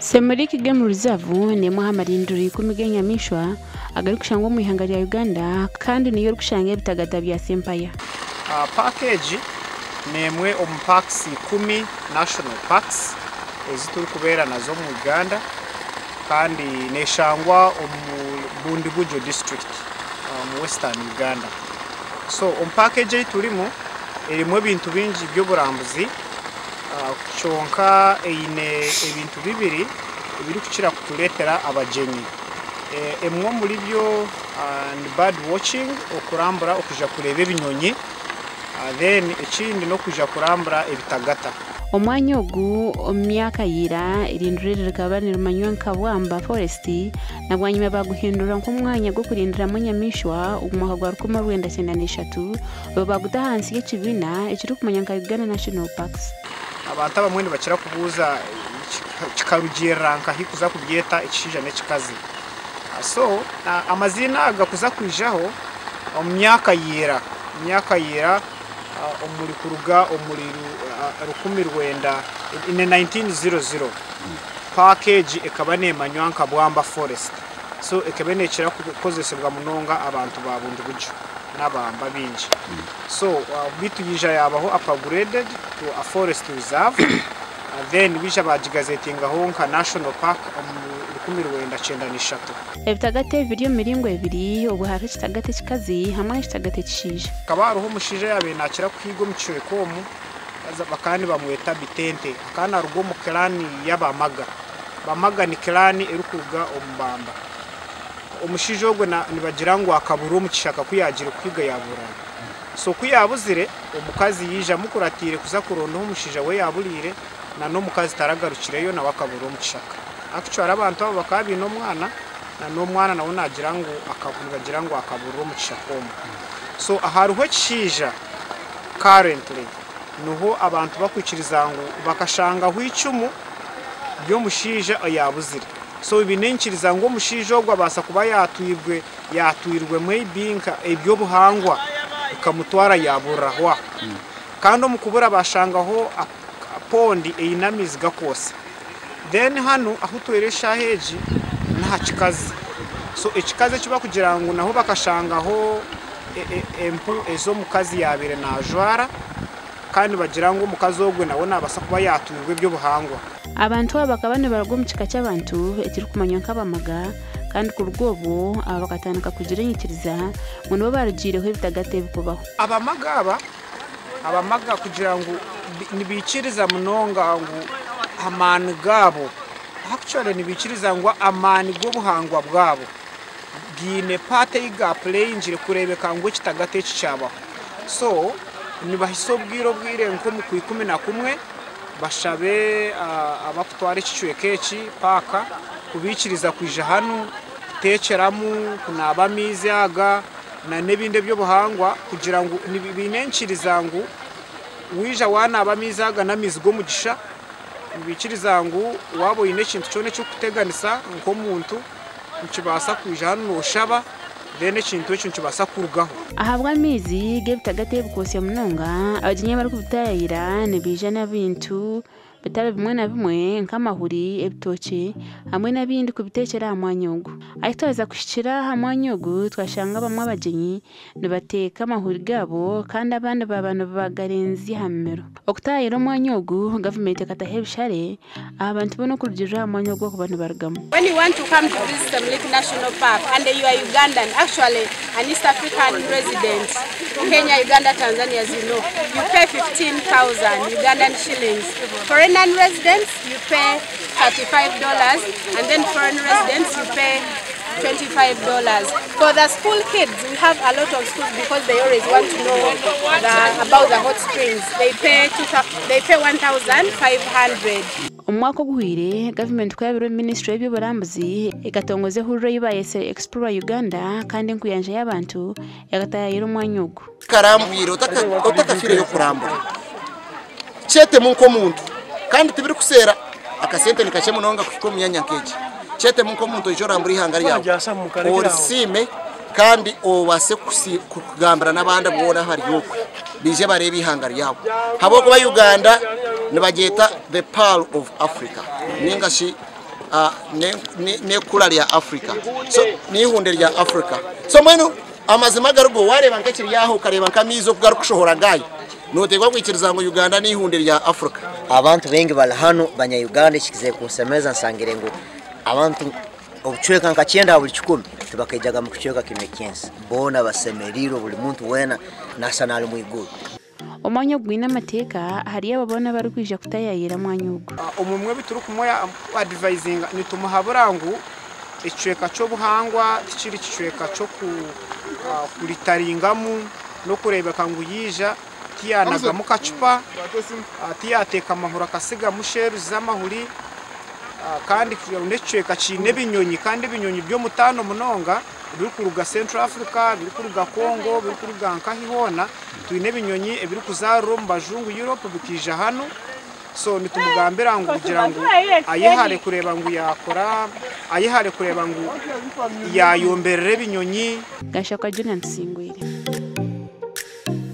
Semuliki Game Reserve n'emwe aha marindiro ikuumi g'enyamaishwa agarikushangwa omu ihanga rya Uganda kandi niyo erikushanga ebitagata bya Sempaya. Paaka egi n'emwe omu paakisi ikuumi, National Parks, ezi turikubeera nazo omu Uganda kandi neeshangwa omu Bundibugyo disiturikiti omu Western Uganda. So omu paaka egi ei turimu erimu ebintu bingi by'oburambuzi kyonka eine ebintu bibiri ebirikukira kutureetera abagyenyi. Emwe omuri byo ni bird watching, okurambura okwija kureeba ebinyonyi then ekindi n'okwija kurambura ebitagata. Omwanya ogu omu myaka ya ira eirindiro eri rikaba nirimanywa nka Bwamba Forest na bwanyima baaguhindura nk'omwanya gw'okurindiramu enyamaishwa omu mwaka gwa 1993 obwo baaguta ahansi y'ekibiina ekirikumanywa nka Uganda National Parks. Abantu abamwe nibakira kubuuza kikarugiirira nkahi kuza kubyeta ekishaija n'ekikazi. So amaziina aga kuza kwijaho omu myaka ya ira, emyaka ya ira omuri kuruga omuri 1900, in 1900, paaka egi ekaba neemanywa nka Bwamba Forest. So ekaba neekira kukozesibwa munonga abantu ba Bundibugyo n'Abamba baingi. So beitu yaija yaabaho upgraded to a forest reserve then baija baagigazetingaho nka National Park omu 1993. Ebitagata ebi biri omu miringo ebiri obwo hariho ekitagata ekikazi hamwe n'ekitagata ekishaija. Hakaba hariho omushaija oyaabaire naakira kuhiiga omu kicweka omu haza bakaba nibamweta Bitente. Akaba naaruga omu clan y'Abamaga. Bamaga ni clan erikuruga omu Bamba. Omushaija ogwo nibagira ngu akabura omu kishaka ku yaagiire kuhiiga yaaburana. So ku yaabuzire, omukazi yaija amukuratiire kuza kuronda ahu omushaija we yaaburiire, na n'omukazi taragarukireyo nawe akabura omu kishaka. Actually abantu abo bakaba baine omwana, na n'omwana nawe naagira ngu nibagira ngu akaburira omu kishaka omwo. So hariho ekishaija currently niho abantu bakwikiriza ngu bakashangaho eicumu ry'omushaija oyaabuzire. So ebi n'enyikiriza ngu omushaija ogwo abaasa kuba yaatwirwe yaatwirwe maybe nka eby'obuhangwa bikamutwara yaaburiraho aho. Kandi omu kubura baashangaho pond eine amaizi gakwotsya. Then hanu ahu twine eshaaha egi n'aha kikazi. So ekikazi eki barikugira ngu naho bakashangaho empu ezi omukazi yaabaire naajwara kandi nibagira ngu omukazi ogwe nawe naabaasa kuba yaatwirwe eby'obuhangwa. Abantu aba bakaba nibaruga omu kika ky'abantu ekirikumanywa nk'Abamaga kandi kuruga obwo aba bakatandika kugira enyikiriza ngu nibo baarugiireho ebitagata ebi kubaho. Abamaga aba Abamaga kugira ngu nibaikiriza munonga ngu amaani gaabo, actually nibaikiriza ngu amaani g'obuhangwa bwabo gaine part ei ga playingire kureebeka ngu ekitagata eki kyabaho. So nibahitsya obwire obwire nk'omu Kwikumi-na-kumwe bashabe abakutwara ekicweka eki, paaka, kubaikiriza kwija hanu kuteekyeramu, kunaaba amaizi aga. na n'ebindi eby'obuhangwa kugira ngu baine enyikiriza ngu waija wanaaba amaizi aga n'amaizi g'omugisha, nibaikiriza ngu waaba oine ekintu kyona ekirikukuteganisa nk'omuntu nikibaasa kwija hanu nooshaba then ekintu ekyo nikibaasa kukurugaho. Ahabw'amaizi g'ebitagata ebikwotsya munonga, abagyenyi abarikubitaayayira nibaija n'ebintu bitari bimwe na bimwe nk'amahuri, ebitookye hamwe n'ebindi kubiteekyera aha mwanya ogu. Ahi twaheza kuhikira aha mwanya ogu twashanga abamwe abagyenyi nibateeka amahuri gaabo kandi abandi baaba nibagarenzya aha mimiro. Okutaayayira omwanya ogu, gavumenti ekataho ebishare aha bantu boona okurugiirira aha mwanya ogu barikuba nibarugamu. When you want to come to visit Semliki National Park and you are Ugandan, actually an East African resident, Kenya, Uganda, Tanzania, as you know, you pay 15,000 Ugandan shillings. For non-residents, you pay $35, and then foreign residents, you pay $25. For the school kids, we have a lot of schools because they always want to know about the hot springs. They pay 1,500. Omu mwaka oguhweire, gavumenti kurabira omu minisitule y'eby'oburambuzi ekatongoza ehururu ei baayetsire Explore Uganda kandi enkuyanja y'abantu ekatayaayira omwanya ogu. Karambwire otakafiireyo kurambura. Kyetemu nk'omuntu kandi tibirikuseera akasente ni kakye munonga kuhika omu myanya nk'egi. Kyetemu nk'omuntu oije orambure eihanga ryawe orisiime kandi obaase kugambira n'abandi boona abari okwe baije bareebe eihanga ryawe. Ahabw'okuba Uganda nibagyeta the pearl of Africa ninga shi N'ekura rya Africa, so n'ihunde rya Africa. So mbwenu amazima garigo, wareeba nk'ekiri aho, okareba nk'amaizi oku garikushohora gayo, noteekwa kwikiriza ngu Uganda n'ihunde rya Africa. Abantu baingi bali hano Banya-Uganda. Ekikizire kunsemeza, nsangire ngu abantu obucweka nka 90 ha buli 100 tibakaijaga mu kicweka kinu ekyensi. Boona basemeriirwe, buli muntu weena nasa naali mwiguru. Omwanya ogu gwine amateeka ahari abo boona abarikwija kutayayira mwanya ogu. Omumwe ebi turikumuha advisinga, nitumuhabura ngu ekicweka ky'obuhangwa tikiri kicweka ky'okuritaringamu n'okureebeka ngu yiija tiyanagamu kacupa, tiyateeka amahuri akasigamu shells z'amahuri. Kandi n'ekicweka kiine ebinyonyi, kandi ebinyonyi by'omutaano munonga birikuruga Central Africa, birikuruga Congo, birikuruga nkahi hoona. Twine ebinyonyi ebirikuzaarira omu bajungu, Europe, bikiija hanu. So nitumugambira ngu kugira ngu ayehare kureeba ngu yakora, ayehare kureeba ngu yayomberera ebinyonyi. Gashakwa Julian Tusingwire.